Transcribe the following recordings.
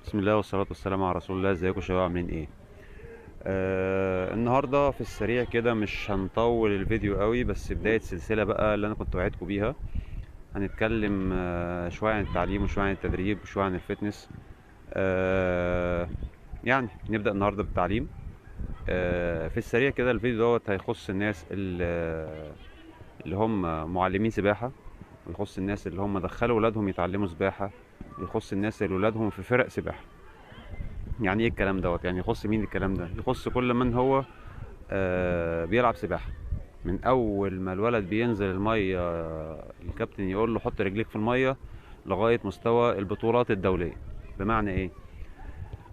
بسم الله والصلاة والسلام على رسول الله. ازيكم يا شباب، عاملين ايه؟ النهارده في السريع كده مش هنطول الفيديو قوي، بس بداية سلسلة بقى اللي انا كنت وعدتكم بيها. هنتكلم شوية عن التعليم وشوية عن التدريب وشوية عن ال fitness. يعني نبدأ النهارده بالتعليم. في السريع كده الفيديو دوت هيخص الناس اللي هم معلمين سباحة، ويخص الناس اللي هم دخلوا ولادهم يتعلموا سباحة، ويخص الناس اللي ولادهم في فرق سباحة. يعني ايه الكلام دوت؟ يعني يخص مين الكلام ده؟ يخص كل من هو بيلعب سباحة. من اول ما الولد بينزل المية الكابتن يقول له حط رجليك في المية لغاية مستوى البطولات الدولية. بمعنى ايه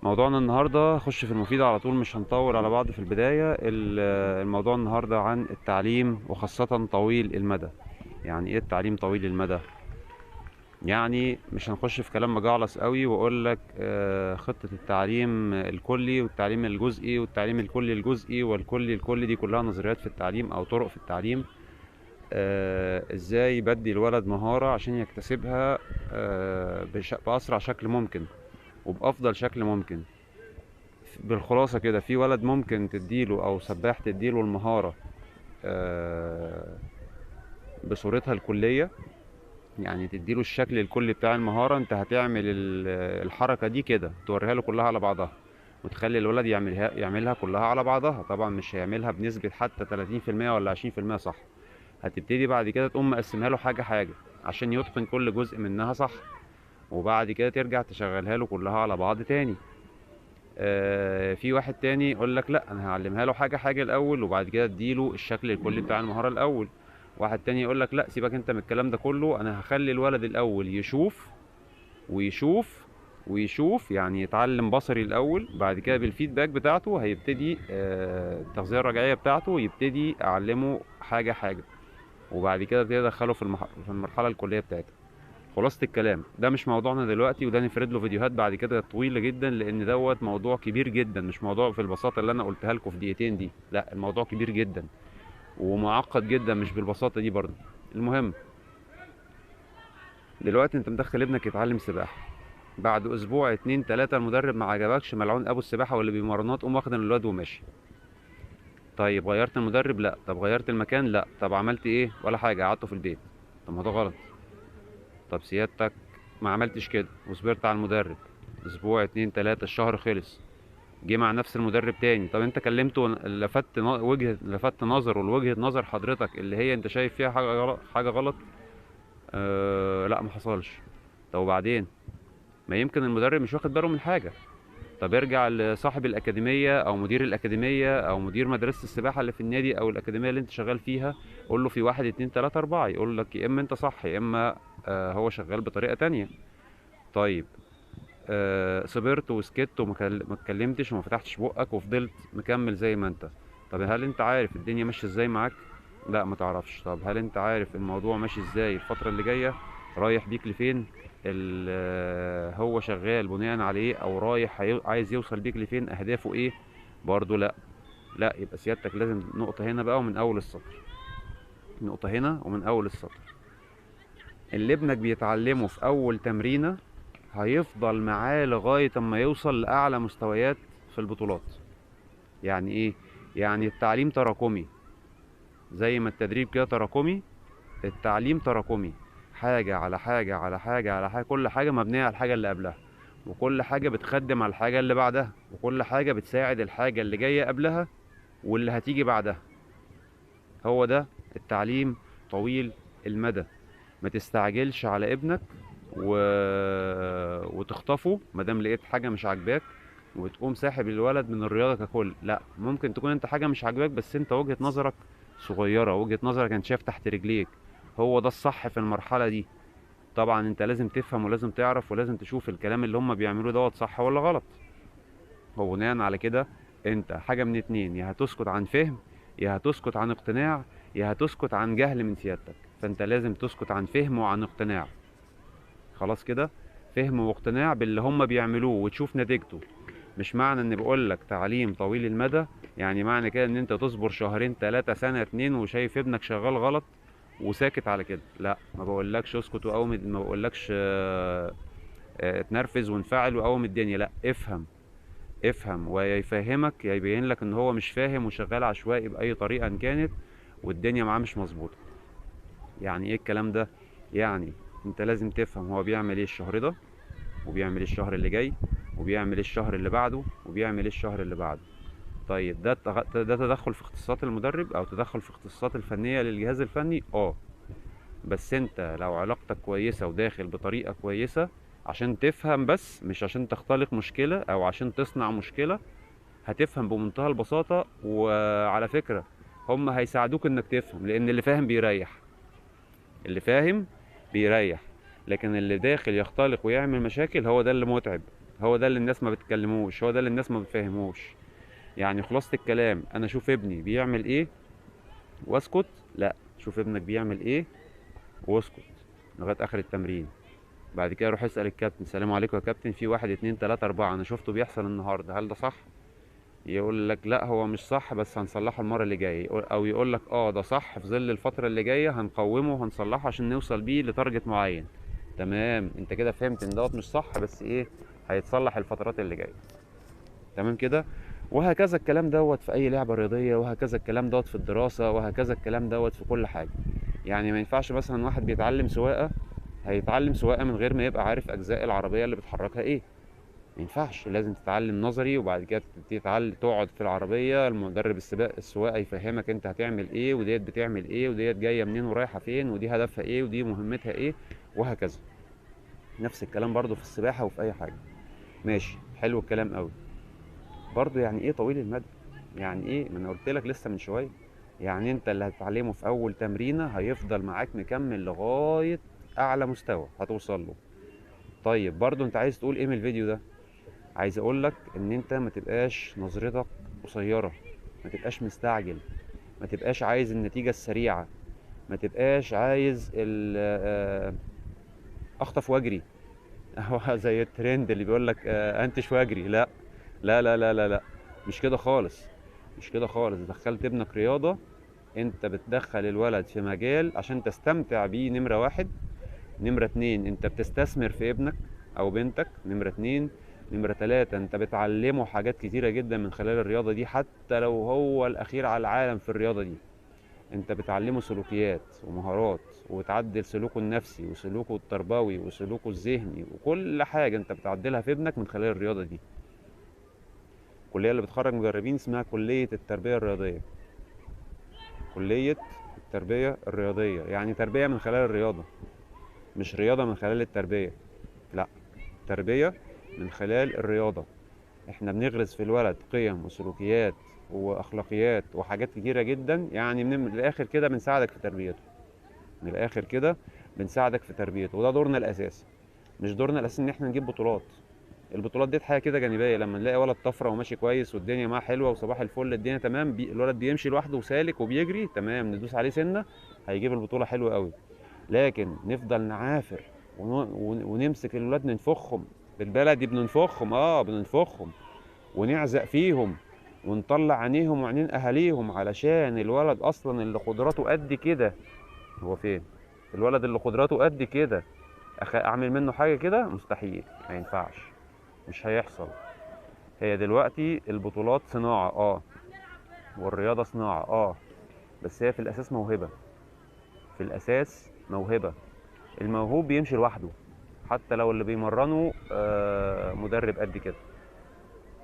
موضوعنا النهاردة؟ خش في المفيد على طول، مش هنطول على بعض في البداية. الموضوع النهاردة عن التعليم، وخاصة طويل المدى. يعني ايه التعليم طويل المدى؟ يعني مش هنخش في كلام مجعلص قوي واقول لك خطة التعليم الكلي والتعليم الجزئي والتعليم الكلي الجزئي والكلي الكلي، دي كلها نظريات في التعليم او طرق في التعليم. ازاي بدي الولد مهارة عشان يكتسبها بأسرع شكل ممكن وبأفضل شكل ممكن. بالخلاصة كده، في ولد ممكن تديله او سباح تديله المهارة بصورتها الكلية، يعني تديله الشكل الكلي بتاع المهارة. انت هتعمل الحركة دي كده، توريها له كلها على بعضها وتخلي الولد يعملها كلها على بعضها. طبعا مش هيعملها بنسبة حتى 30% ولا 20% صح. هتبتدي بعد كده تقوم مقسمها له حاجة حاجة عشان يتقن كل جزء منها صح، وبعد كده ترجع تشغلها له كلها على بعض تاني. في واحد تاني يقول لك لا، انا هعلمها له حاجة حاجة الاول وبعد كده اديله الشكل الكلي بتاع المهارة الاول. واحد تاني يقول لك لا، سيبك انت من الكلام ده كله، انا هخلي الولد الاول يشوف ويشوف ويشوف، يعني يتعلم بصري الاول، بعد كده بالفيدباك بتاعته هيبتدي التغذية الرجعية بتاعته يبتدي اعلمه حاجة حاجة، وبعد كده ابتدي ادخله في المرحلة الكلية بتاعته. خلاصه الكلام ده مش موضوعنا دلوقتي، وده نفرد له فيديوهات بعد كده طويلة جدا، لان دوت موضوع كبير جدا، مش موضوع في البساطة اللي انا قلتها لكم في دقيقتين دي، لا الموضوع كبير جدا ومعقد جدا، مش بالبساطة دي برضه. المهم دلوقتي انت مدخل ابنك يتعلم سباحة، بعد اسبوع 2 3 المدرب ما عجبكش، ملعون ابو السباحة واللي بيمرنات، قوم واخد الولاد وماشي. طيب غيرت المدرب؟ لا. طب غيرت المكان؟ لا. طب عملت ايه؟ ولا حاجة، قعدته في البيت. طب ما ده غلط. طب سيادتك ما عملتش كده وصبرت على المدرب اسبوع 2 3، الشهر خلص، جه مع نفس المدرب تاني. طب انت كلمته، لفت نظره لوجهة نظر حضرتك اللي هي انت شايف فيها حاجة غلط؟ لا ما حصلش. طب وبعدين؟ ما يمكن المدرب مش واخد باله من حاجة. طب ارجع لصاحب الأكاديمية او مدير الأكاديمية او مدير مدرسة السباحة اللي في النادي او الأكاديمية اللي انت شغال فيها، قول له في 1 2 3 4، يقول لك يا اما انت صح يا اما هو شغال بطريقة تانية. طيب صبرت وسكت وما اتكلمتش وما فتحتش بقك وفضلت مكمل زي ما انت. طب هل انت عارف الدنيا ماشية ازاي معاك؟ لا ما تعرفش. طب هل انت عارف الموضوع ماشي ازاي الفترة اللي جاية، رايح بيك لفين، هو شغال بناء عليه او رايح عايز يوصل بيك لفين، اهدافه ايه؟ برضو لا. لا، يبقى سيادتك لازم نقطة هنا بقى ومن اول السطر، نقطة هنا ومن اول السطر. اللي ابنك بيتعلمه في اول تمرينه هيفضل معاه لغاية اما يوصل لأعلى مستويات في البطولات. يعني ايه؟ يعني التعليم تراكمي، زي ما التدريب كده تراكمي، التعليم تراكمي، حاجة على حاجة على حاجة على حاجة، كل حاجة مبنية على الحاجة اللي قبلها، وكل حاجة بتخدم على الحاجة اللي بعدها، وكل حاجة بتساعد الحاجة اللي جاية قبلها واللي هتيجي بعدها. هو ده التعليم طويل المدى. ما تستعجلش على ابنك وتخطفه مادام لقيت حاجة مش عاجباك وتقوم ساحب الولد من الرياضة ككل. لا، ممكن تكون انت حاجة مش عاجباك بس انت وجهة نظرك صغيرة، وجهة نظرك انت شايف تحت رجليك، هو ده الصح في المرحلة دي. طبعا انت لازم تفهم ولازم تعرف ولازم تشوف الكلام اللي هم بيعملوه دوت صح ولا غلط. وبناء على كده انت حاجة من اتنين، يا هتسكت عن فهم، يا هتسكت عن اقتناع، يا هتسكت عن جهل من سيادتك. فانت لازم تسكت عن فهم وعن اقتناع. خلاص كده، فهم واقتناع باللي هم بيعملوه وتشوف نتيجته. مش معنى ان بقولك تعليم طويل المدى يعني معنى كده ان انت تصبر شهرين 3 سنة 2 وشايف ابنك شغال غلط وساكت على كده. لا، ما بقولكش اسكت، او ما بقولكش اتنرفز وانفعل وقوم الدنيا، لا، افهم، افهم ويفهمك، يا يبين لك ان هو مش فاهم وشغال عشوائي باي طريقه ان كانت والدنيا معاه مش مظبوطة. يعني ايه الكلام ده؟ يعني انت لازم تفهم هو بيعمل ايه الشهر ده، وبيعمل ايه الشهر اللي جاي، وبيعمل ايه الشهر اللي بعده، وبيعمل ايه الشهر اللي بعده. طيب ده تدخل في اختصاصات المدرب او تدخل في اختصاصات الفنية للجهاز الفني؟ بس انت لو علاقتك كويسة وداخل بطريقة كويسة عشان تفهم بس، مش عشان تختلق مشكلة او عشان تصنع مشكلة، هتفهم بمنتهى البساطة. وعلى فكرة هم هيساعدوك انك تفهم، لان اللي فاهم بيريح، اللي فاهم بيريح. لكن اللي داخل يختلق ويعمل مشاكل هو ده اللي متعب، هو ده اللي الناس ما بتكلموش، هو ده اللي الناس ما بتفهموش. يعني خلاصة الكلام، انا اشوف ابني بيعمل ايه واسكت؟ لا، شوف ابنك بيعمل ايه واسكت لغاية اخر التمرين. بعد كده روح اسأل الكابتن، السلام عليكم يا كابتن، في 1 2 3 4 انا شفته بيحصل النهارده، هل ده صح؟ يقول لك لا هو مش صح بس هنصلحه المرة اللي جاية، او يقول لك ده صح في ظل الفترة اللي جاية هنقومه وهنصلحه عشان نوصل بيه ل target معين. تمام، انت كده فهمت ان دوت مش صح بس ايه هيتصلح الفترات اللي جاية. تمام كده. وهكذا الكلام دوت في اي لعبه رياضية، وهكذا الكلام دوت في الدراسة، وهكذا الكلام دوت في كل حاجة. يعني ما ينفعش مثلا واحد بيتعلم سواقة هيتعلم سواقة من غير ما يبقى عارف اجزاء العربية اللي بتحركها ايه. ما ينفعش، لازم تتعلم نظري وبعد كده تتعلم تقعد في العربية، المدرب السواقة يفهمك انت هتعمل ايه، وديت بتعمل ايه، وديت جاية منين ورايحه فين، ودي هدفها ايه، ودي مهمتها ايه، وهكذا. نفس الكلام برضو في السباحة وفي اي حاجة. ماشي، حلو الكلام قوي. برضو يعني ايه طويل المدى؟ يعني ايه؟ ما انا قلت لك لسه من شوية، يعني انت اللي هتتعلمه في اول تمرينه هيفضل معاك مكمل لغاية اعلى مستوى هتوصل له. طيب برضو انت عايز تقول ايه من الفيديو ده؟ عايز اقول لك ان انت ما تبقاش نظرتك قصيرة، ما تبقاش مستعجل، ما تبقاش عايز النتيجة السريعة، ما تبقاش عايز اخطف واجري هو زي الترند اللي بيقول لك انتش واجري. لا لا لا لا لا لا، مش كده خالص، مش كده خالص. دخلت ابنك رياضة، انت بتدخل الولد في مجال عشان تستمتع بيه، نمره 1. نمره 2، انت بتستثمر في ابنك او بنتك، نمره 2. نمرة 3، انت بتعلمه حاجات كتيرة جدا من خلال الرياضة دي، حتى لو هو الأخير على العالم في الرياضة دي. انت بتعلمه سلوكيات ومهارات، وتعدل سلوكه النفسي وسلوكه التربوي وسلوكه الذهني، وكل حاجة انت بتعدلها في ابنك من خلال الرياضة دي. الكلية اللي بتخرج مدربين اسمها كلية التربية الرياضية. كلية التربية الرياضية يعني تربية من خلال الرياضة، مش رياضة من خلال التربية، لا، تربية من خلال الرياضة. احنا بنغرس في الولد قيم وسلوكيات واخلاقيات وحاجات كتيرة جدا، يعني من الاخر كده بنساعدك في تربيته، من الاخر كده بنساعدك في تربيته، وده دورنا الاساسي. مش دورنا الاساسي ان احنا نجيب بطولات، البطولات دي حاجة كده جانبيه. لما نلاقي ولد طفرة وماشي كويس والدنيا معاه حلوة وصباح الفل الدنيا تمام، الولد بيمشي لوحده وسالك وبيجري تمام، ندوس عليه سنة هيجيب البطولة حلوة قوي. لكن نفضل نعافر ونمسك الولاد ننفخهم بالبلدي، بننفخهم بننفخهم ونعزق فيهم ونطلع عينيهم وعينين اهاليهم، علشان الولد اصلا اللي قدراته قد كده، هو فين الولد اللي قدراته قد كده؟ اعمل منه حاجة كده؟ مستحيل، ما ينفعش، مش هيحصل. هي دلوقتي البطولات صناعة والرياضة صناعة بس هي في الاساس موهبة، في الاساس موهبة. الموهوب بيمشي لوحده، حتى لو اللي بيمرنه مدرب قد كده،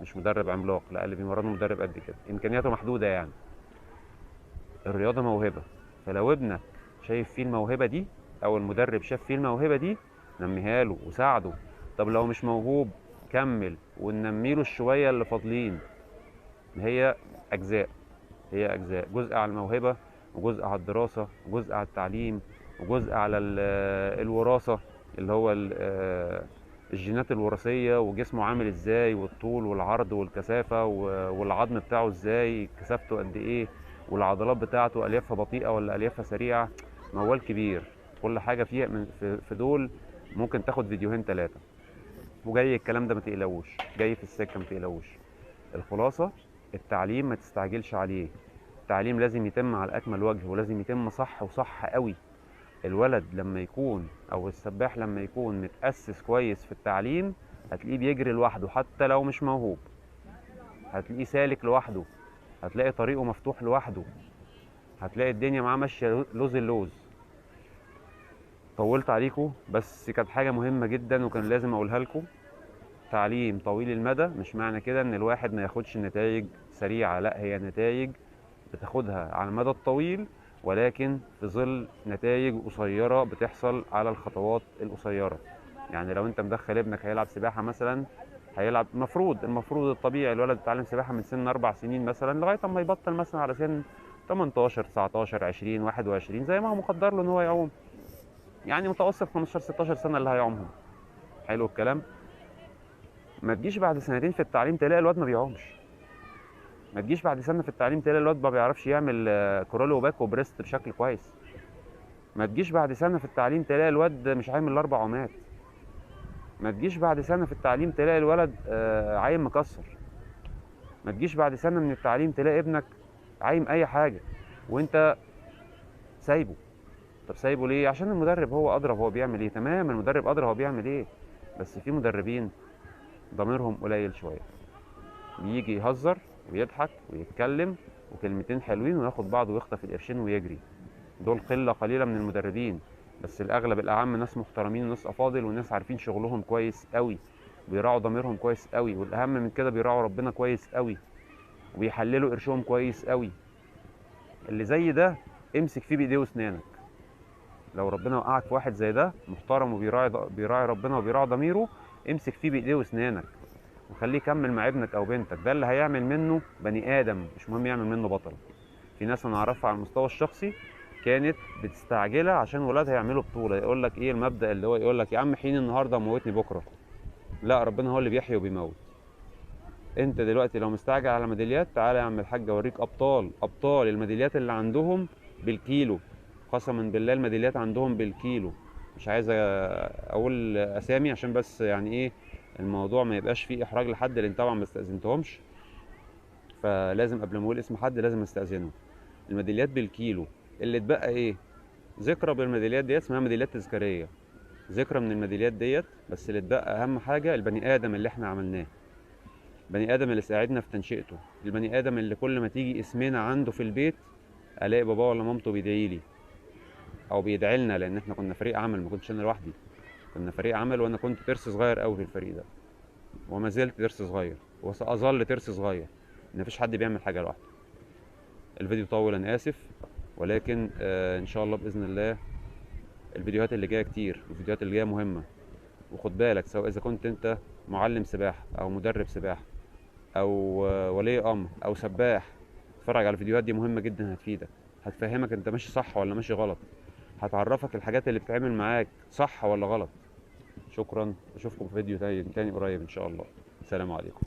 مش مدرب عملاق، لا، اللي بيمرنه مدرب قد كده، امكانياته محدودة. يعني الرياضة موهبة، فلو ابنك شايف فيه الموهبة دي او المدرب شاف فيه الموهبة دي، نميها له وساعده. طب لو مش موهوب كمل وننمي له الشويه اللي فاضلين. هي اجزاء، هي اجزاء، جزء على الموهبة وجزء على الدراسة وجزء على التعليم وجزء على الوراثة اللي هو الجينات الوراثية، وجسمه عامل ازاي، والطول والعرض والكثافه، والعظم بتاعه ازاي، كثافته قد ايه، والعضلات بتاعته اليافها بطيئه ولا اليافها سريعة. موال كبير، كل حاجة فيها من في دول ممكن تاخد فيديوهين 3 وجاي الكلام ده، ما تقلقوش، جاي في السكة ما تقلقوش. الخلاصة، التعليم ما تستعجلش عليه، التعليم لازم يتم على اكمل وجه، ولازم يتم صح وصح قوي. الولد لما يكون او السباح لما يكون متأسس كويس في التعليم هتلاقيه بيجري لوحده حتى لو مش موهوب، هتلاقيه سالك لوحده، هتلاقي طريقه مفتوح لوحده، هتلاقي الدنيا معاه ماشية لوز اللوز. طولت عليكم بس كانت حاجة مهمة جدا وكان لازم اقولها لكم. تعليم طويل المدى مش معنى كده ان الواحد ما ياخدش نتائج سريعة، لا، هي نتائج بتاخدها على المدى الطويل، ولكن في ظل نتائج قصيرة بتحصل على الخطوات القصيرة. يعني لو انت مدخل ابنك هيلعب سباحة مثلا، هيلعب المفروض الطبيعي الولد بيتعلم سباحة من سن 4 سنين مثلا لغاية اما يبطل مثلا على سن 18 19 20 21 زي ما هو مقدر له ان هو يعوم، يعني متوسط 15 16 سنة اللي هيعومهم. حلو الكلام. ما تجيش بعد سنتين في التعليم تلاقي الواد ما بيعومش، ما تجيش بعد سنة في التعليم تلاقي الواد ما بيعرفش يعمل crawl و back و breast بشكل كويس، ما تجيش بعد سنة في التعليم تلاقي الواد مش عامل 4 عومات، ما تجيش بعد سنة في التعليم تلاقي الولد عايم مكسر، ما تجيش بعد سنة من التعليم تلاقي ابنك عايم اي حاجة وانت سايبه. طب سايبه ليه؟ عشان المدرب هو ادرى هو بيعمل ايه. تمام، المدرب ادرى هو بيعمل ايه، بس في مدربين ضميرهم قليل شوية، بيجي يهزر ويضحك ويتكلم وكلمتين حلوين وياخد بعضه ويخطف القرشين ويجري. دول قلة قليله من المدربين، بس الاغلب الاعم ناس محترمين وناس افاضل وناس عارفين شغلهم كويس قوي، بيراعوا ضميرهم كويس قوي، والاهم من كده بيراعوا ربنا كويس قوي، وبيحللوا قرشهم كويس قوي. اللي زي ده امسك فيه بايديه واسنانك. لو ربنا وقعك في واحد زي ده محترم وبيراعي ربنا وبيراعي ضميره، امسك فيه بايديه واسنانك وخليه يكمل مع ابنك او بنتك. ده اللي هيعمل منه بني ادم، مش مهم يعمل منه بطل. في ناس انا اعرفها على المستوى الشخصي كانت بتستعجلها عشان ولادها يعملوا بطوله، يقول لك ايه المبدا اللي هو يقول لك يا عم حين النهارده وموتني بكره. لا، ربنا هو اللي بيحيي وبيموت. انت دلوقتي لو مستعجل على ميداليات، تعالى يا عم الحاج اوريك ابطال، ابطال الميداليات اللي عندهم بالكيلو، قسما بالله الميداليات عندهم بالكيلو. مش عايز اقول اسامي عشان بس يعني ايه الموضوع ما يبقاش فيه احراج لحد، لان طبعا ما استاذنتهمش، فلازم قبل ما اقول اسم حد لازم استاذنه. الميداليات بالكيلو، اللي اتبقى ايه؟ ذكرى بالميداليات ديت، اسمها ميداليات تذكارية، ذكرى من الميداليات ديت. بس اللي اتبقى اهم حاجة البني ادم اللي احنا عملناه، البني ادم اللي ساعدنا في تنشئته، البني ادم اللي كل ما تيجي اسمنا عنده في البيت الاقي باباه ولا مامته بيدعي لي او بيدعي لنا، لان احنا كنا فريق عمل، ما كنتش انا لوحدي، كنا فريق عمل، وانا كنت ترس صغير قوي في الفريق ده، وما زلت ترس صغير وساظل ترس صغير، ان مفيش حد بيعمل حاجة لوحده. الفيديو طول انا اسف، ولكن ان شاء الله باذن الله الفيديوهات اللي جاية كتير، الفيديوهات اللي جاية مهمة. وخد بالك، سواء اذا كنت انت معلم سباحة او مدرب سباحة او ولي امر او سباح، اتفرج على الفيديوهات دي، مهمة جدا، هتفيدك، هتفهمك انت ماشي صح ولا ماشي غلط، هتعرفك الحاجات اللي بتتعمل معاك صح ولا غلط. شكرا، اشوفكم في فيديو تاني قريب ان شاء الله. السلام عليكم.